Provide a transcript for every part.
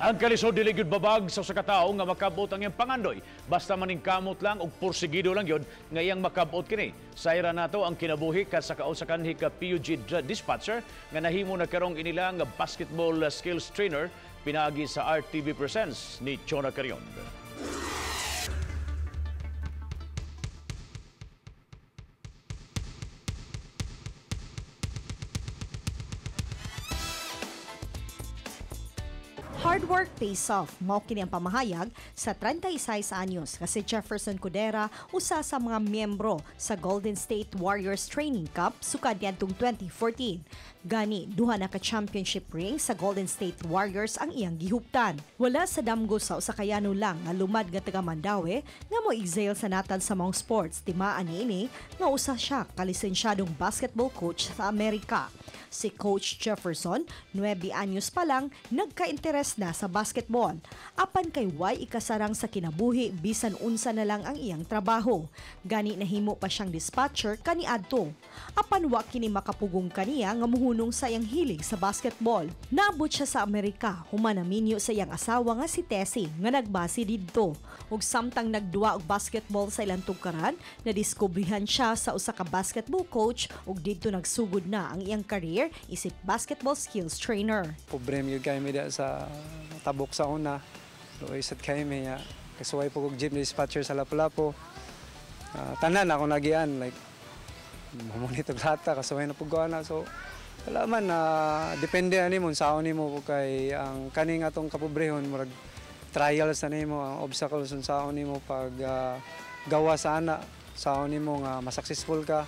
Ang kalisod dili gyud babag sa usa ka tawo nga makabot ang iyang pangandoy. Basta maningkamot lang og porsigido lang gyud nga iyang makabot kini. Sayra nato ang kinabuhi ka sa kausa kanhi ka PUG dispatcher nga nahimo na karong inila nga basketball skills trainer pinaagi sa RTV Presents ni Chona Carion. Hard work pays off, mao kini ang pamahayag sa 36 anyos kasi Jefferson Codera, usa sa mga miyembro sa Golden State Warriors Training Camp sukad niadtong 2014. Gani, duha na ka championship ring sa Golden State Warriors ang iyang gihuptan. Wala sa damgo sa usa ka yano lang nga lumad nga taga Mandaue nga mo exile sa natan sa maong sports, timaan niini nga usa siya ka lisensyadong basketball coach sa Amerika. Si Coach Jefferson, 9 anyos pa lang, nagka-interes na sa basketball. Apan kay way ikasarang sa kinabuhi bisan unsa na lang ang iyang trabaho. Gani nahimo pa siyang dispatcher kaniadto. Apan wa kini makapugong kaniya nga muhunong sa iyang hilig sa basketball. Naabot siya sa Amerika, human naminyo sa iyang asawa nga si Tessie nga nagbase didto. Ug samtang nagduwa og basketball sa ilang tugkaran, nadiskubrihan siya sa usa ka basketball coach ug didto nagsugod na ang iyang career isip basketball skills trainer. Pobre gyud kay mi sa tabok sa una. Luoy sad kay mi ya. Kasuway po kog jeep dispatcher sa Lapu-Lapu. Tanan ako nagian like mamunit og lata kasuway na pug na. So wala man na depende ani mo saon nimo kay ang kaning atong kapobrehon murag trials na nimo ang obstacles unsaon nimo pag gawa sa ana saon nimo nga ma-successful ka.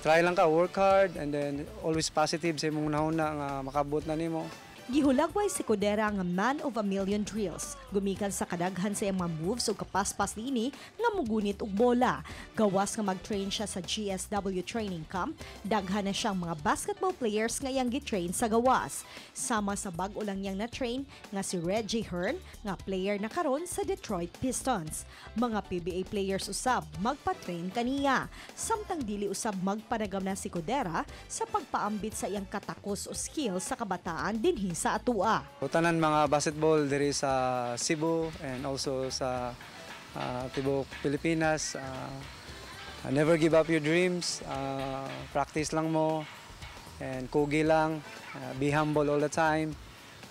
Try lang ka, work hard, and then always positive sa imong nahuna nga makabot na nimo. Gihulagway si Codera nga man of a million drills. Gumikan sa kadaghan sa iyang mga moves ug kapaspas niini nga mugunit og bola. Gawas nga mag-train siya sa GSW training camp, daghan na siyang mga basketball players nga iyang gitrain sa gawas. Sama sa bag-o lang niyang na-train nga si Reggie Hearn nga player na karon sa Detroit Pistons. Mga PBA players usab magpa-train kaniya. Samtang dili usab magpanagam na si Codera sa pagpaambit sa iyang katakos o skill sa kabataan dinhi sa atua. Tanan mga basketball diri sa Cebu and also sa tibuok Pilipinas, never give up your dreams, practice lang mo and kugi lang, be humble all the time.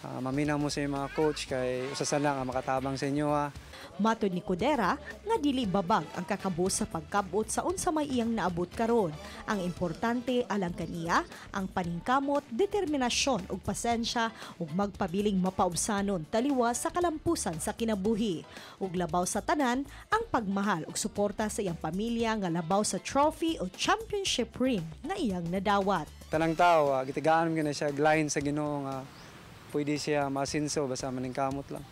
Maminaw mo sa mga coach kay usa sa lang ang makatabang sa inyo ha. Matod ni Codera nga dili babag ang kakabos sa pagkabot sa unsa may iyang naabot karon. Ang importante alang kaniya ang paningkamot, determinasyon ug pasensya ug magpabiling mapaubsanon taliwa sa kalampusan sa kinabuhi. Ug labaw sa tanan ang pagmahal ug suporta sa iyang pamilya nga labaw sa trophy o championship ring nga iyang nadawat. Tanang tao gitigaan gyud na siya line sa Ginoo nga pwede siya masinso basta maningkamot lang.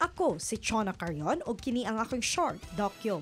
Ako si Chona Carion ug kini ang akong short docu.